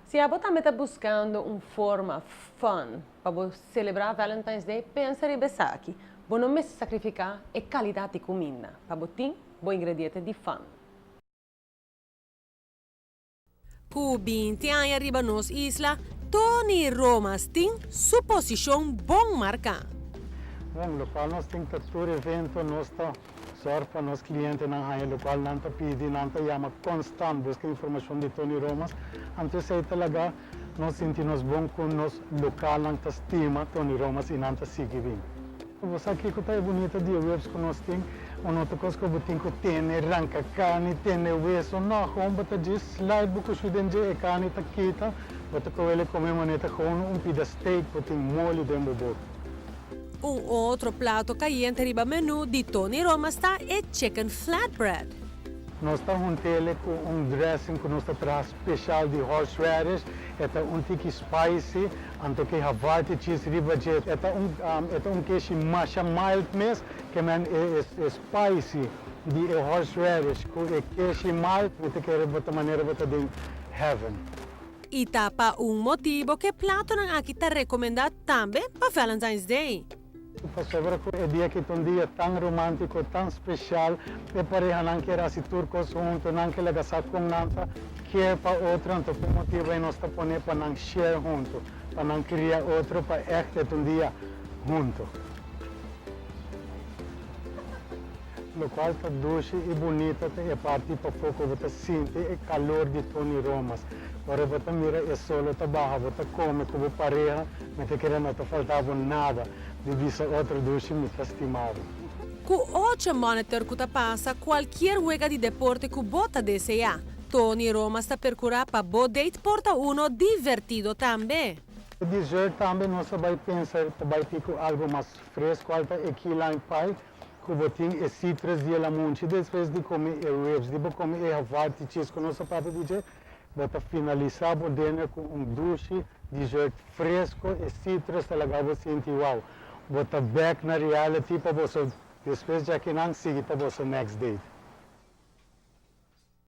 Si abo tambe ta buscando un forma fun pa bo celebra Valentine's Day, pensa riba esaki. Bo no mester sacrifica e calidad di cuminda pa bo tin bo ingrediente di fun. Ku 20 aña riba nos isla, Tony Romas tin su posishon bon marká. Bon, lokual nos tin ta tur evento nos ta sòrg pa nos klientenan haña lokual nan ta pidi, nan ta yama konstant buska informashon di Tony Romas, anto esei ta laga nos sinti nos bon ku nos lokalnan ta stima Tony Romas i nan ta sigui bin. Bo sa kiko ta e bunita di e ribs ku nos tin? Un otro kos ku bo tin ku tene, ranka karni, tene weso. No, gewoon bo ta djis slide bo kushú den dje, e karni ta kita, bo ta kohe el kome manera ta gewoon un pida steak bo tin moli den bo boka. Un otro plato kayente riba menú di Tony Roma's ta e chicken flatbread. Nos ta hunt'ele ku un dressing ku nos ta traha special di horseradish, e ta un tiki spicy, anto ke havarti cheese riba dje. E ta un e ta un keshi masha mild mes, ke men e e spicy di e horseradish ku e keshi mild mi ta kere bo ta manera bo ta den heaven. I ta pa un motibo ku e platonan aki ta rekomendá tambe pa Valentine's Day. Pasobra ku e dia aki ta un dia tan romántico, tan spesial, e parehanan kier hasi tur kos huntu, nan ke laga sa kon nan ta kier pa otro, anto p'e motibu ei nos ta pone pa nan share huntu, pa nan kria otro, pa ègt e ta un dia huntu. Lokual ta dushi i bunita ta e parti pafó ku bo ta sinti e kalor di Tony Roma's. Ora bo ta mira e solo ta baha, bo ta kome ku bo pareha, mi ta kere no ta falta bo nada di bisa otro dushi mi ta stima bo. Ku ocho monitor ku ta pasa kualkier wega di deporte ku bo ta deseá, Tony Roma's ta perkurá pa bo date por ta uno divertido tambe. E dessert tambe nos a bai pensa ta bai tin ku algu mas fresco, al ta e key lime pie. Ku bo tin e citrus di e lamunchi despues di kome e ribs, di bo kome e havarti cheese ku nos a papia di dje, bo ta finalisá bo dinner ku un dushi dessert fresco, e citrus ta laga bo sinti wow, bo ta back na reality pa boso despues djakinan sigui pa boso next date.